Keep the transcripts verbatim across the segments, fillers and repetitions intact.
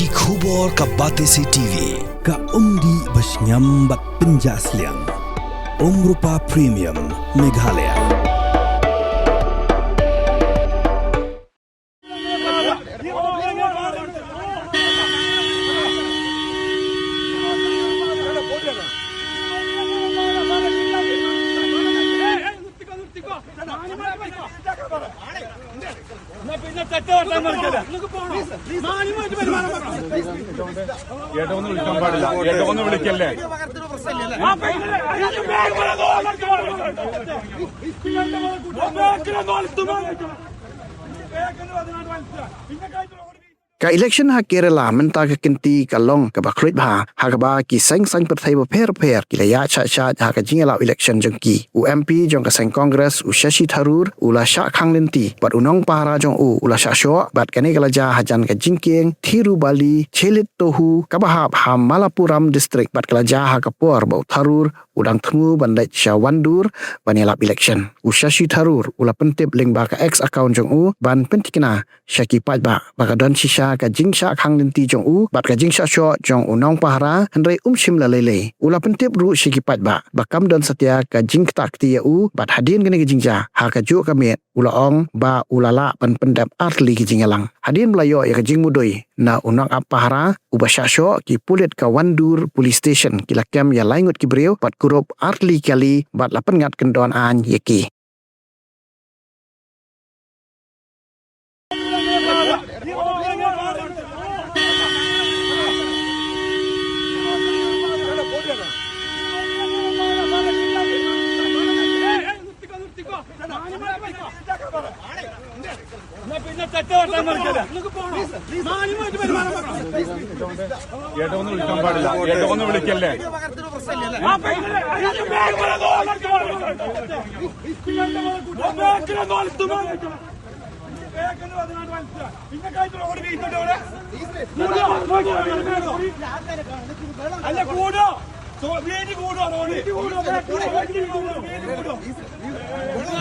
Ki khubor ka Batesi T V, ka umdih ba shngiam bad pynjah sliang. Umrupa Premium, Meghalaya. ഏട്ടൊന്ന് വിളിക്കാൻ പാടില്ല. ഏട്ടൊന്ന് വിളിക്കല്ലേ? Ka election ha Kerala mynta ka kynti ka long kaba khluit bha, ha kaba ki seng saiñ pyrthei bapher bapher ki la ïaid shah shah ha ka jingïalap election jong ki. U M P jong ka seng Congress, u Shashi Tharoor, u la shah khang lynti bad u nongpahara jong u u la shah shoh, bad kane ka la jia hajan ka jingkieng Thirubali Chelittohu kaba hap ha Malappuram District, bad ka la jia ha ka por ba u Tharoor u dang thmu ban leit sha Wandoor ban ïalap election. U Shashi Tharoor u la pyntip lyngba ka X account jong u ban pyntikna sha ki paidbah ba ka don shisha ka jingshah khang lynti jong u bad ka jingshah shoh jong u nongpahara, hynrei um shym la lei lei. U la pyntip ruh sha ki paidbah ba kam don satia ka jingktah kti ïa u, bad hadien kane ka jingjia, ha kajuh ka miet u la ong ba u la lah ban pyndep artylli ki jingïalang. Hadien ba la ïoh ïa ka jingmudui na u nongap pahara uba shah shoh, ki pulit ka Wandoor Police Station ki la kem ïa lai ngut ki briew bad kurup artylli kali bad la pynngat kyndon aiñ ïa ki. ഏട്ടൊന്ന് വിളിക്കാൻ പാടില്ല. ഏട്ടൊന്ന് വിളിക്കല്ലേ?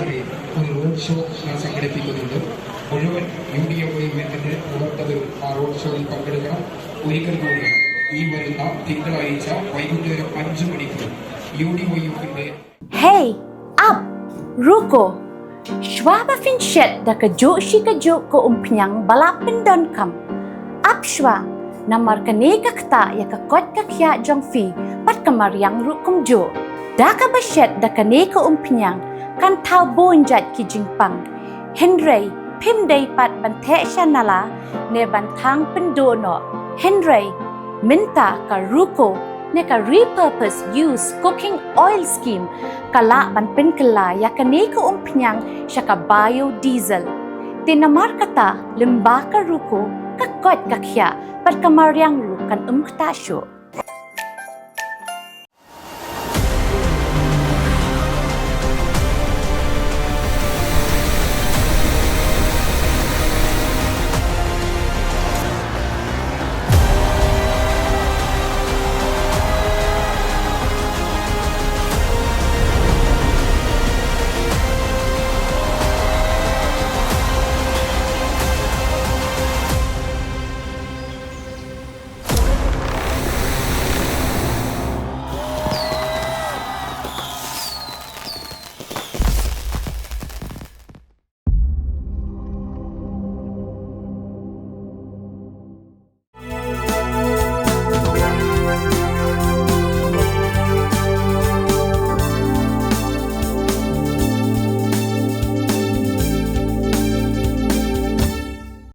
ഒരു, ഒരു റോഡ് ഷോ ഞാൻ സംഘടിപ്പിക്കുന്നുണ്ട്. മുഴുവൻ യു ഡി എഫ് ഐ എമ്മിന്റെ പ്രവർത്തകരും ആ റോഡ് ഷോയിൽ പങ്കെടുക്കണം. ഒരിക്കൽ കൂടി, ഈ വരുന്ന തിങ്കളാഴ്ച വൈകുന്നേരം അഞ്ചു മണിക്ക് യു ഡി വൈ എഫിന്റെ Hey, ap, ruko. Shuwa ba phin shet da kajuh shi kajuh ka umphniang ba la pyndonkam, ap shuwa, namar kane ka ktah ïa ka koit ka khiah jong phi bad ka mariang ruh kumjuh. Da kaba shet da kane ka umphniang kan thaw bun jait ki jingpang. Hynrei phim dei pat ban theh sha nala ne ban thang pynduh noh. Hynrei mynta ka ruko ne ka repurpose use cooking oil scheme ka lah ban pynkylla ïa kane ka umphniang sha ka biodiesel. Te namar kata, lyngba ka ruko, ka koit ka khiah bad ka mariang ruh kan ym ktah shuh.